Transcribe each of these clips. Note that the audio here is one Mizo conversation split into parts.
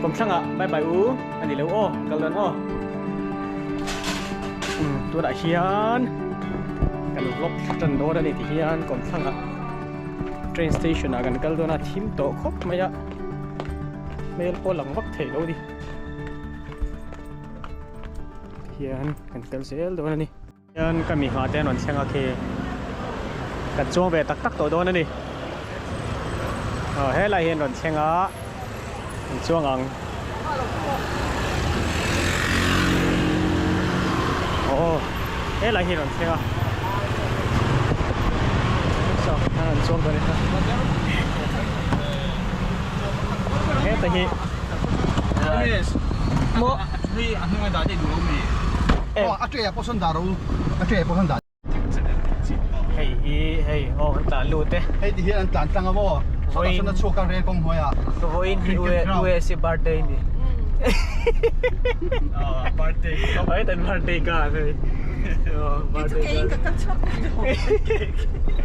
Kawmthlangah bye bye u a ni lo aw kal dawn aw. Tunah hian kan vlog thla tan dawn a ni ti hian kawmthlangah train station ah kan kal dawn a thim tawh khawp mai a hmel pawh lang vak thei lo a ni hian kan kal zel dawn a ni. Hian ka mi nghah te an rawn thleng a khi kan chuang ve tak tak tawh dawn a ni aw helai hi an rawn thleng a an chuang ang aw helai hi an rawn thleng a saw an rawn chuang dawn a heta hi maw Hei hi hei aw an tlan lut e. Hei ti hian an tlan tlang a maw? Sawtah sawn a chhuak a rel kawng hnuaiah. Vawiin hi USA birthday ni. Birthday. Ai tan birthday ka hei. Birthday. Kei ka kal chhuak.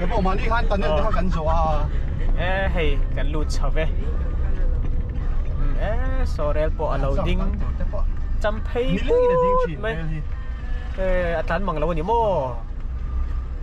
Ka pawh mahni khan tunnel te kha kan zawh a. E hei kan lut chho ve. E saw rel pawh a lo ding. Cham phei put mai. E a tlan mang lo a ni maw?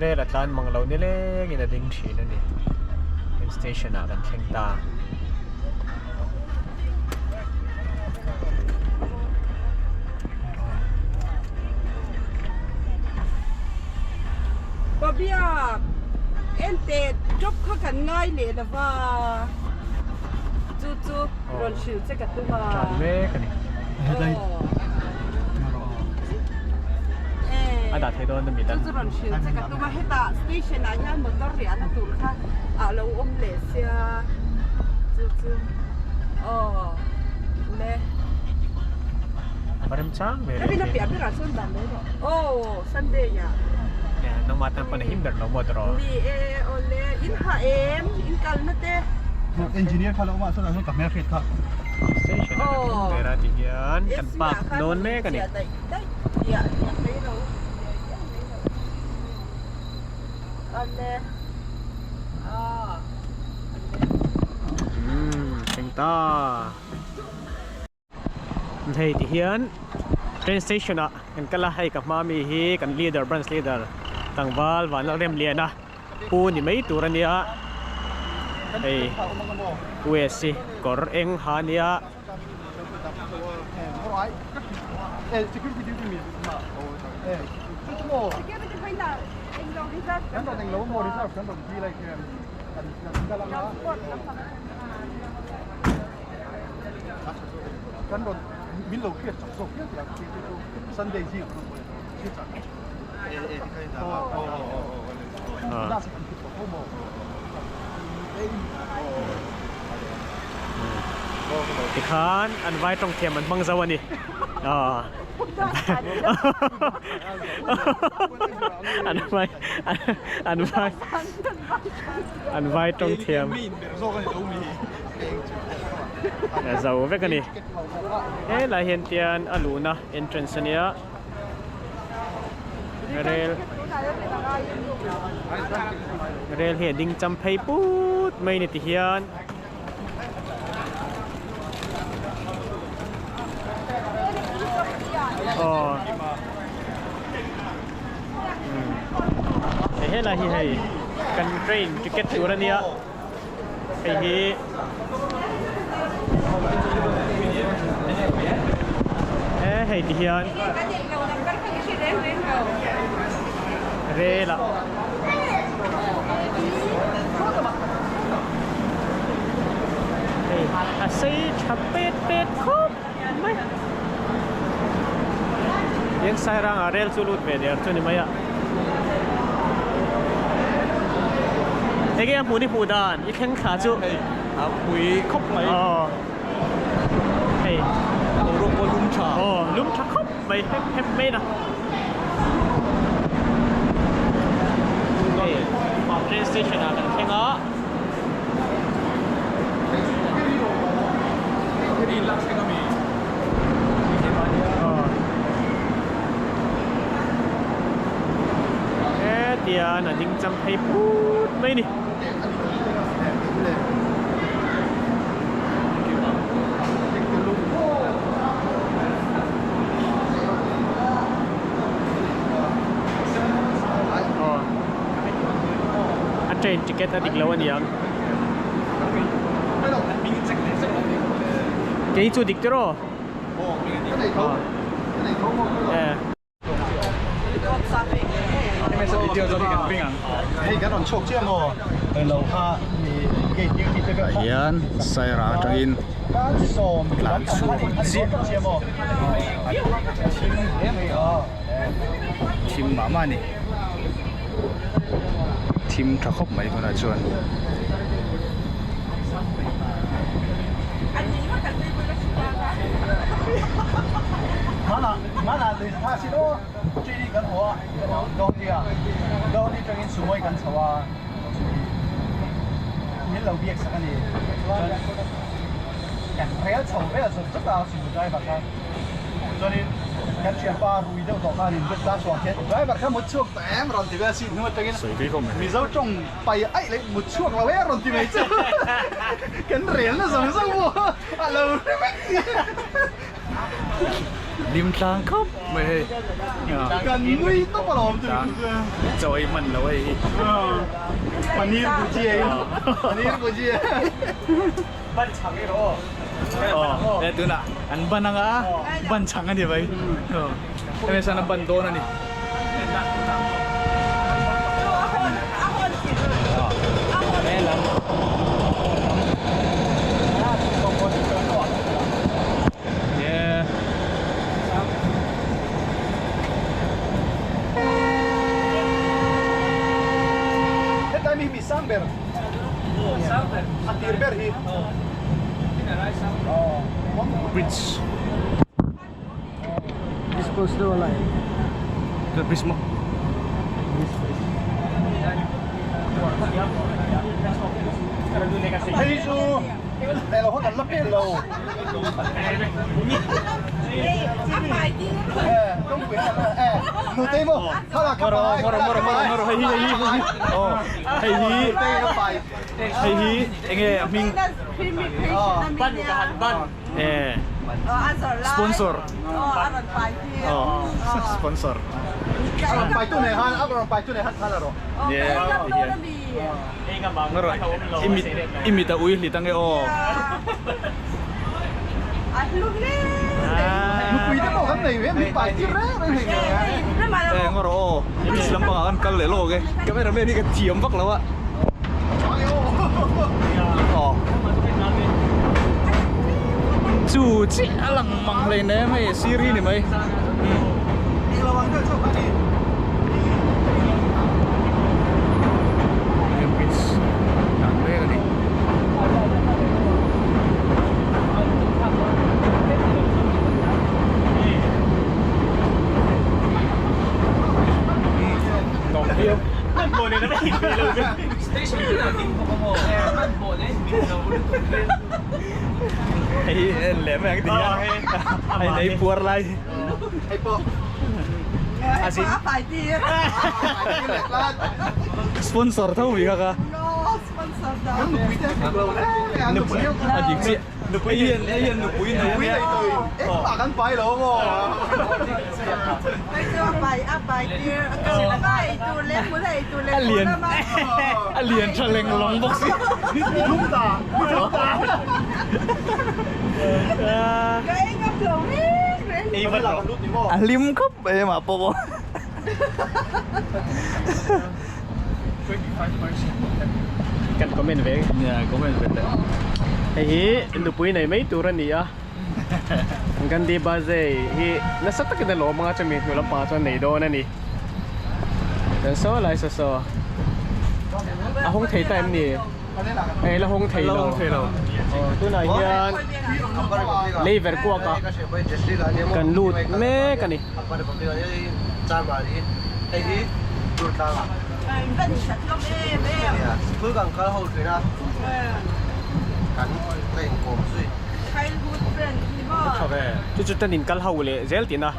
Rel a tlan mang lo nilengin a ding thin a ni. Kan station ah kan thleng ta. Pabia ente job kha kan ngai leh lova chu chu rawn hrilh che ka tum a. Tlan mek a ni. A dah thei dawn a mi dan. Chu chu rawn hrilh che ka tum a hetah station ah hian motor riahna tur kha a lo awm leh sia chu chu aw le. A remchang ve reng a piah berah chuan dan mai rawh aw Sunday ah. Nangmah tan pawn a him ber lo maw tawh rawh. Ni e aw le in hah em in kalna te. Engineer kha lo awm ah chuan ka hmelhriat kha. Station a kan thleng ber a ti hian kan park dawn mek a ni. Umm thleng ta. Hei ti hian train station ah kan kal a hei ka hma mi hi kan leader branch leader tlangval Vanlalremliana. Pu ni mai tur a nia hei US hi kawr eng ha a nia. Tikhan an vai tawng thiam an hmang zo a ni. An vai an vai an vai tawng thiam zo vek a ni. Helai hian tian a luhna entrance a nia. Rel rel hi a ding cham phei put mai ni ti hian aw hei helai hi hei kan train ticket tur a nia hei hi e hei ti hian rel ah hei a sei tha pet pet khawp mai tin sairang ah rel chu lut ve der chu ni mai a. Enge a hmun i hmuh dan i thleng thla chu. Hei a pui khawp mai. Aw hei. Boruak pawh lum tha. Aw lum tha khawp mai hep hep mai na. Hei train station ah kan thleng a. Hetian a ding cham phei put mai ni. Train ticket a dik lo a niang. Kei chu dik tiraw? Hian Saira atangin tlan chhuak chiah thim mah mah a ni thim tha khawp mai tunah chuan. Lim tlang khawp mai hei Kan nui tawp alawm chu chaw ei hman lo hei hi Paneer bhujia ei Paneer bhujia Ban chhang i rawh aw e tunah an ban anga ban chhang a ni mai hemi hian a ban dawn a ni. Hetlai mi hi mi sang ber a tir ber hi Bridge Bridge maw Hei chu leh lo kan la pel lo Nutei maw Hei hi hei hi hei hi enge a hming Sponsor Sponsor I mit a ui hlit ange aw. Eng rawh aw English lampangah khan kal leh lawk e cameraman hi ka thiam vak lo a. Aw Chu chiah a lang mang hleinem hei sir hi ni mai. Hei en leh mai ang ti hian hei nei puar lai Hei pawh a zin sponsor tho mi kha ka a dik chiah nupui hian hei hian nupui nei a nia engmah kan pai lo maw a lian a lian tha leng lawng bawk si a hlim khawp mai amah pawh pawh Kan comment ve Nia comment ve teh. Hei hi nupui nei mai tur a ni a Gandhi Bazei hi nasa takin a lawm anga chumi hnu lampangah chuan nei dawn a ni. Kan saw lai saw saw a hawng thei ta em ni? Hei la hawng thei lo. Aw tunah hian leiver kuak ah kan lut mek a ni. Chu chu tan in kal ho leh zel tihna.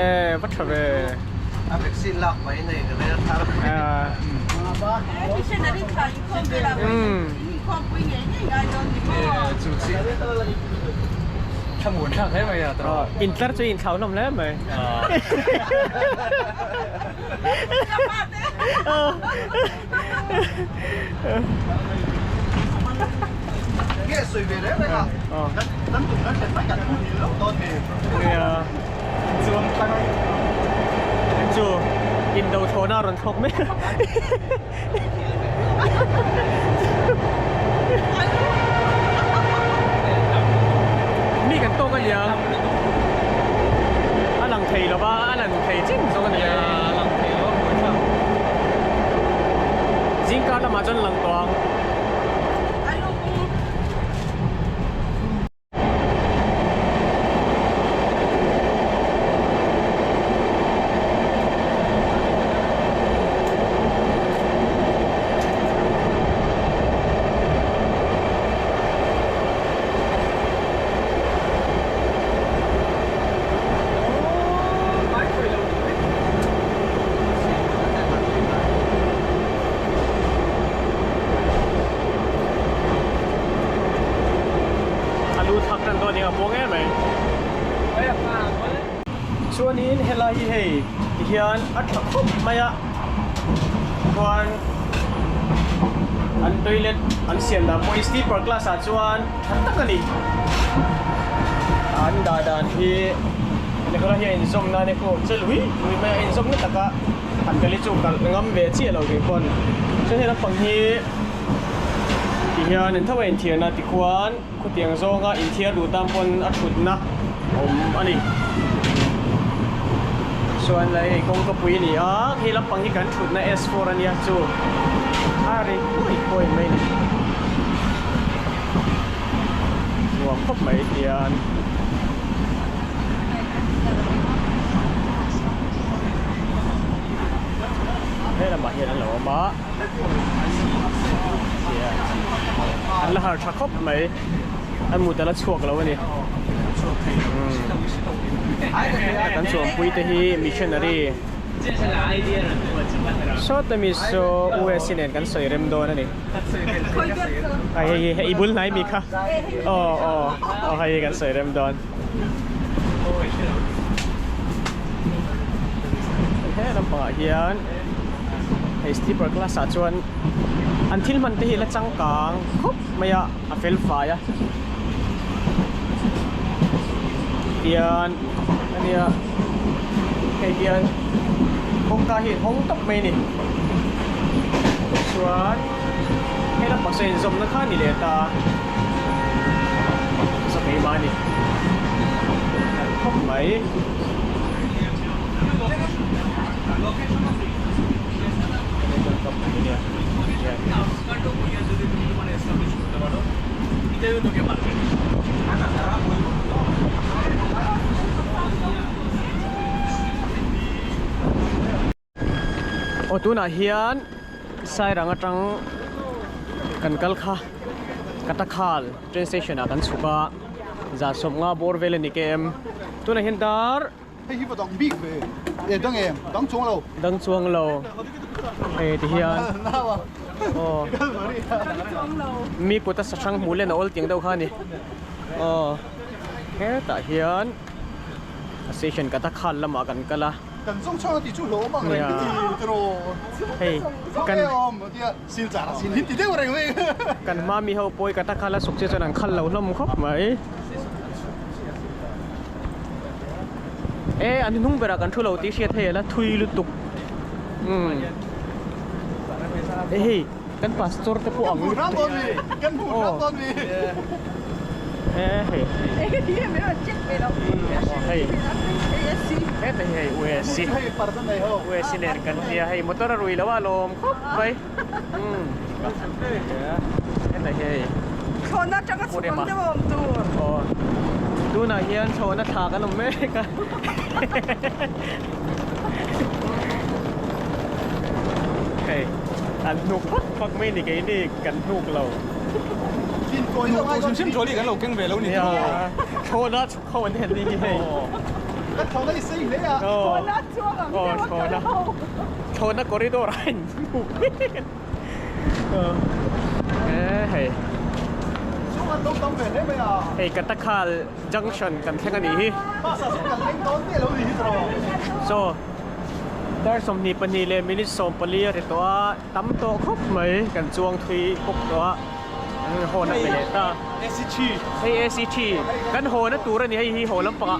E va tha ve. Thlamuan thlak hle mai a tawrh. Intlar chu inthlau hlawm hle mai. Nge sawi ve reng reng a, kan tum kan hret mai kan pu hil lo dawn mi. Nia. Chuang tlang a. Chu indo thlawhna a rawn thlawk mek. Mi kan tawk a nia. A lang thei lo va, a lan thei chin zawk a nia. A lang thei lo a buai thlak. Zingkar lamah chuan lang tawh ang. A lu thak tan dawn eng a buang em mai. Chuanin helai hi hei tihian a tha khawp mai a, chuan an toilet an siam dan pawh hi sleeper class ah chuan tha tak a ni. An dah dan hi Nicola hi a inzawm nan e pawh che lui lui mai a inzawm na taka han kal hi chu kalh ngam ve chiah lo kei pawn. Chuan hei lampang hi ti hian an tho a inthiarna tikhuan khutiang zawnga inthiar duh tan pawn a thutna awm a ni. Chuan lai hei kawngka pui a ni a, hei lampang hi kan thutna S4 a nia chu a ri huai huai mai a ni. Nuam khawp mai hian. He lamah hian an lo awm a. An la har tha khawp mai. An mut a la chhuak lo a ni. Kan chuanpui te hi missionary sawta mi saw USA nen kan sawi rem dawn a ni. Hei hei hei i bul hnai mi kha. Aw aw aw hei kan sawi rem dawn. He lampangah hian hei sleeper class ah chuan an thil hman te hi la changkang khawp mai a a fel fai a tian ania hei hian kawngka hi an hawng tawp mai a ni chuan he lampang saw inzawmna kha a ni leh ta a keimah a ni khawp mai. Aw tunah hian Sairang atang kan kal kha Katakhal train station ah kan chhuk a 150 bawr vel a ni kem tunah hian dar Hei hi va dang bik ve e dang em dang chuang lo. Dang chuang lo hei ti hian aw mi kut a sa hrang hmuh len a awl tiang deuh kha a ni aw hetah hian a station Katakhal lamah kan kal a. Kan zawng chhuak a tih chu hlawm ang reng ti tiraw. Hei kan awm tia sil char a sil hi ti deuh reng mai. Kan hma mi ho pawi Katakhal a suk che chuan an khal lo hlawm khawp mai. E an hnung berah kan thu lo tih hriat hei ala thui lutuk umm e hei kan pastor te pawh ang lutuk kan hmu hram dawn mi e hei hei heta hi hei USC USC nen kan nia hei motor a rui lo a lawm khawp mai umm heta hi hei Chhawna atanga chhuk ang deuh a awm tur. Aw tunah hian chhawna thla kan awm mek a. Hei an hnuk vak vak mai ni keini kan hnuk lo. Hnuk tur hrim hrim trolley kan lo keng ve lo ni tiraw. Chhawna chhuk ho an hen ni hi hei. Kan chhawna i sei hle a. Chhawna chuang ang deuh a kal ho. Chhawna corridor ah in hnuk mek. Hei. Hei Katakhal junction kan thleng a nih hi. Chaw dar 22 leh minute 14 a ri tawh a, tam tawh khawp mai kan chuang thui bawk tawh a, hawn a pe leh ta. Hei AC3 kan hawn a tur a ni hei hi haw lampangah.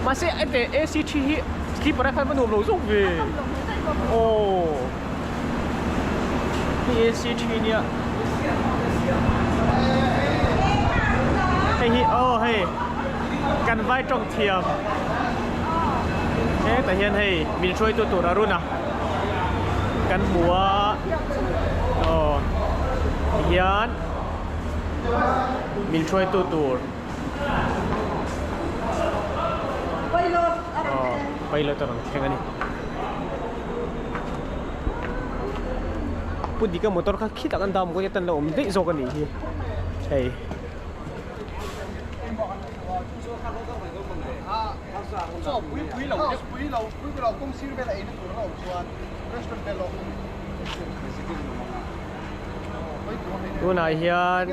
Mahse hete AC3 hi sleeper a khan va nuam lo zawk ve. Aw hei AC3 nia. Hei hi aw hei kan vai tawng thiam. Hetah hian hei min hruaitu tur a run a kan hmu a aw tihian min hruaitu tur. Aw pilot a rawn thleng a ni. Pu Dika motor kha khitah kan dah maw ka tan lo awm daih zawk a nih hi hei. Tunah hian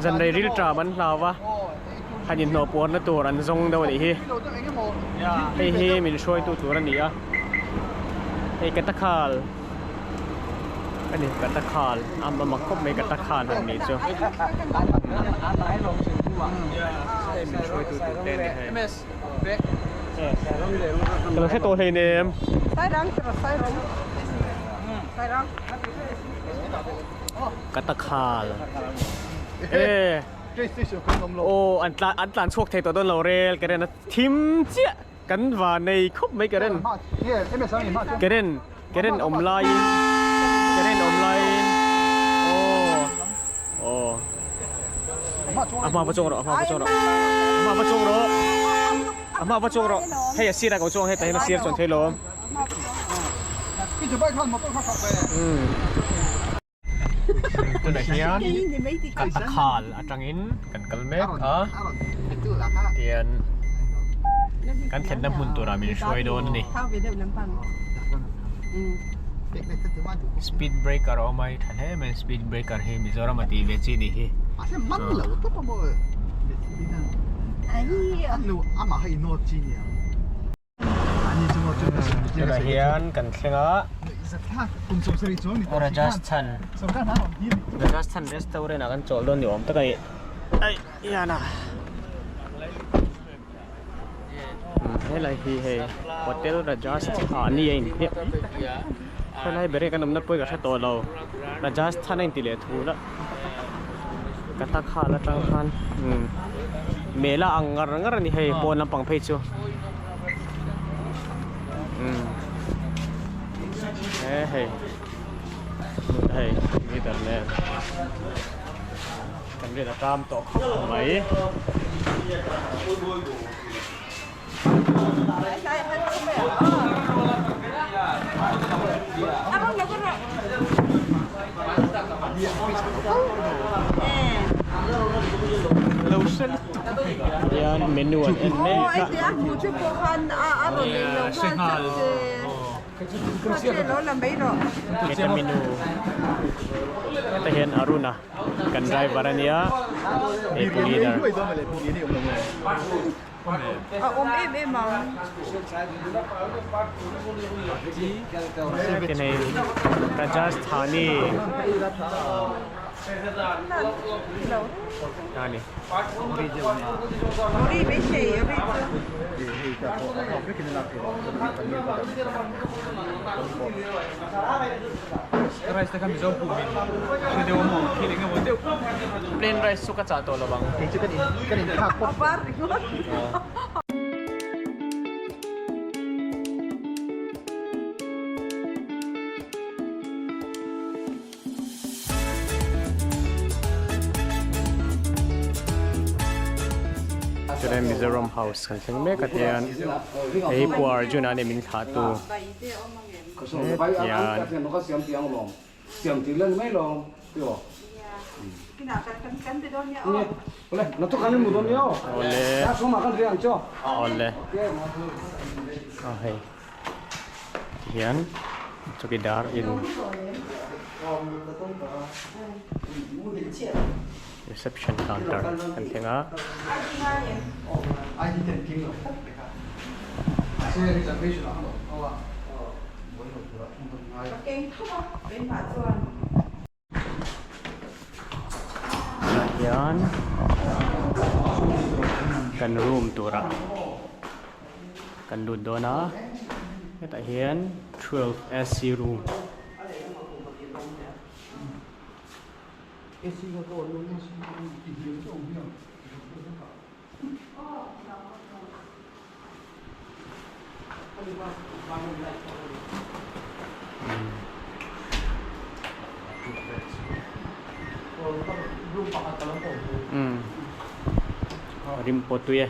zanrei rilṭam an hlau a, han inhnawh puarna tur an zawng deuh a nih hi. Hei hi min hruaitu tur a ni a, hei Katakhal a ni Katakhal a mak khawp mai Katakhal han nih chu. Hei min hruaitu tur te a ni hei. Ka lo hre tawh hleinem. Katakhal e aw an tlan an tlan chhuak thei tawh dawn lo rel ka ren a thim chiah kan va nei khawp mai ka ren ka ren ka ren awm laiin ka ren awm laiin aw aw a hma va chuang rawh a hma va chuang rawh a hma va chuang rawh a hma va chuang rawh hei a sirah ka chuang hetah hian a sir chuan thei lo. Tunah hian Katakhal atangin kan kal mek a, tian kan thlenna hmun turah min hruai dawn a ni. Speed breaker a awm a, tha hle mai speed breaker hi Mizoram a tih ve chi nih hi. Tunah hian kan thleng a Rajasthan Rajasthan restaurant ah kan chawl dawn ni awm tak a ni ai hian a helai hi hei hotel Rajasthani a inhliah helai ber hi kan awmna pawh hi ka hre tawh lo Rajasthan a inti leh thu la Katakhal atang khan mela ang ngar ngar a ni hei pawn lampang phei chu he hei hei leader nen kan rin a tam tawh khawp mai. Hian menu an en mek a. Heta menu hetah hian Arun a. Kan driver a nia hei pu leader. A awm em em ang. Hei Rajasthani a ni. Rice te kha Mizo pum in hre deuh a maw thil eng emaw deuh. Plain rice chu ka chah tawh lo ang. Kei chu kan in kan in thlak pawp. Chulai Mizoram House kan thleng mek a tian hei Pu Arjun-a nih min thlah tu. Hetian. Awle. Awle. Aw hei. Tihian. Chowkidar in reception counter kan thleng a. Tah hian kan room turah kan lut dawn a hetah hian 12 AC room Umm rim pawh tui e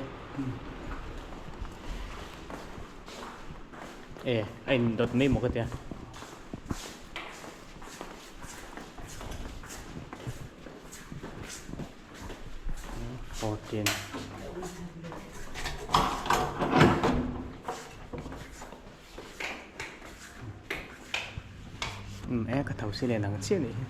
e a indawt mai maw ka tia. 14 Um e ka tho si len ang chiah anih hi.